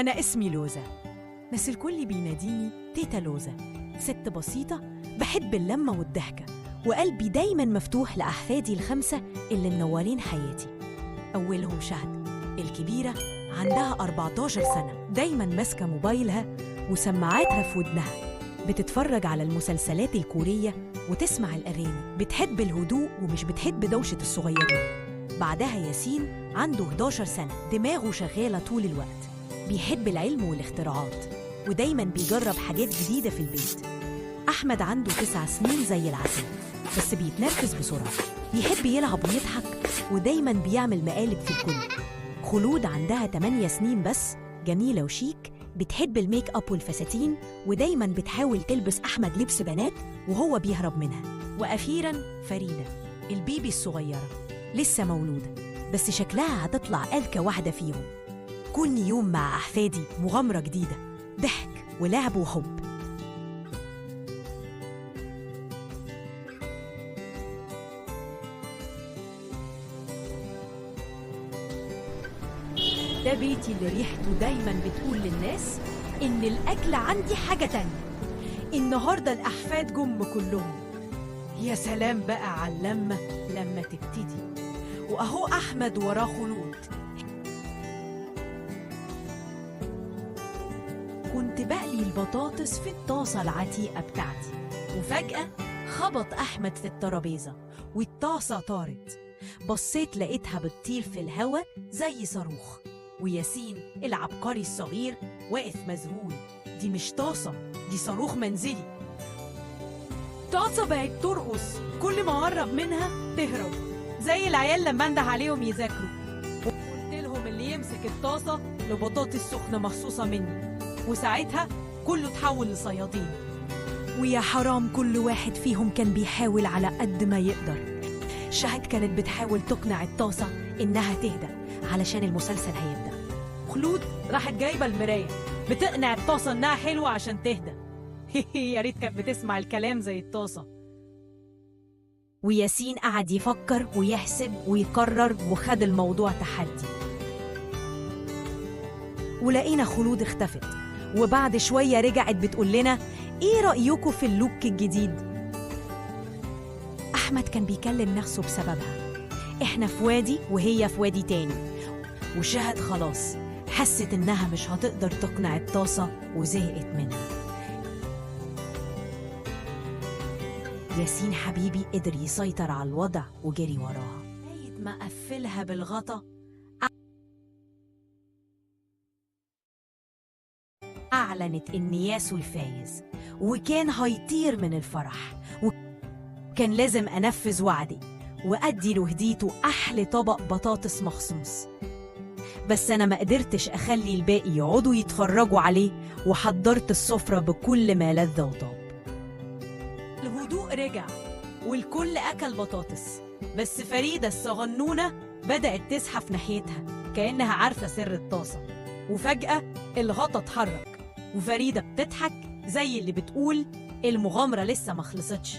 أنا اسمي لوزة، بس الكل بيناديني تيتا لوزة. ست بسيطة بحب اللمة والضحكة، وقلبي دايماً مفتوح لأحفادي الخمسة اللي منورين حياتي. أولهم شهد الكبيرة، عندها 14 سنة، دايماً ماسكة موبايلها وسماعاتها في ودنها، بتتفرج على المسلسلات الكورية وتسمع الأغاني، بتحب الهدوء ومش بتحب دوشة الصغيرين. بعدها ياسين عنده 11 سنة، دماغه شغالة طول الوقت، بيحب العلم والاختراعات ودايماً بيجرب حاجات جديدة في البيت. أحمد عنده 9 سنين زي العسل، بس بيتنرفز بسرعة، بيحب يلعب ويضحك ودايماً بيعمل مقالب في الكل. خلود عندها 8 سنين بس، جميلة وشيك، بتحب ال make up والفساتين ودايماً بتحاول تلبس أحمد لبس بنات وهو بيهرب منها. وأخيراً فريدة ال baby الصغيرة، لسه مولودة بس شكلها هتطلع أذكى واحدة فيهم. كل يوم مع أحفادي مغامرة جديدة، ضحك ولعب وحب. ده بيتي اللي ريحته دايماً بتقول للناس إن الأكل عندي حاجة تانية. النهاردة الأحفاد جم كلهم، يا سلام بقى على اللمة لما تبتدي. وأهو أحمد وراه خلود. كنت بقلي البطاطس في الطاسة العتيقة بتاعتي، وفجأة خبط أحمد في الترابيزة والطاسة طارت. بصيت لقيتها بتطير في الهوا زي صاروخ، وياسين العبقري الصغير واقف مذهول، دي مش طاسة، دي صاروخ منزلي. طاسة بقت ترقص، كل ما أقرب منها تهرب، زي العيال لما انده عليهم يذاكروا. قلت لهم اللي يمسك الطاسة لبطاطس سخنة مخصوصة مني، وساعتها كله اتحول لصيادين. ويا حرام كل واحد فيهم كان بيحاول على قد ما يقدر. شهد كانت بتحاول تقنع الطاسة إنها تهدى علشان المسلسل هيبدأ. خلود راحت جايبة المراية بتقنع الطاسة إنها حلوة عشان تهدى. يا ريت كانت بتسمع الكلام زي الطاسة. وياسين قعد يفكر ويحسب ويقرر وخد الموضوع تحدي. ولقينا خلود اختفت، وبعد شوية رجعت بتقول لنا إيه رأيكم في ال look الجديد؟ أحمد كان بيكلم نفسه بسببها، إحنا في وادي وهي في وادي تاني. وشهد خلاص حست إنها مش هتقدر تقنع الطاسة وزهقت منها. ياسين حبيبي قدر يسيطر على الوضع وجري وراها لغاية ما قفلها بالغطا. أعلنت إن ياسو الفايز، وكان هيطير من الفرح، وكان لازم أنفذ وعدي وأدي له هديته أحلى طبق بطاطس مخصوص. بس أنا ما قدرتش أخلي الباقي يقعدوا يتفرجوا عليه، وحضرت السفرة بكل ما لذ وطاب. الهدوء رجع والكل أكل بطاطس، بس فريدة الصغنونة بدأت تزحف ناحيتها كأنها عارفة سر الطاسة. وفجأة الغطا اتحرك وفريدة بتضحك زي اللي بتقول المغامرة لسه ما خلصتش.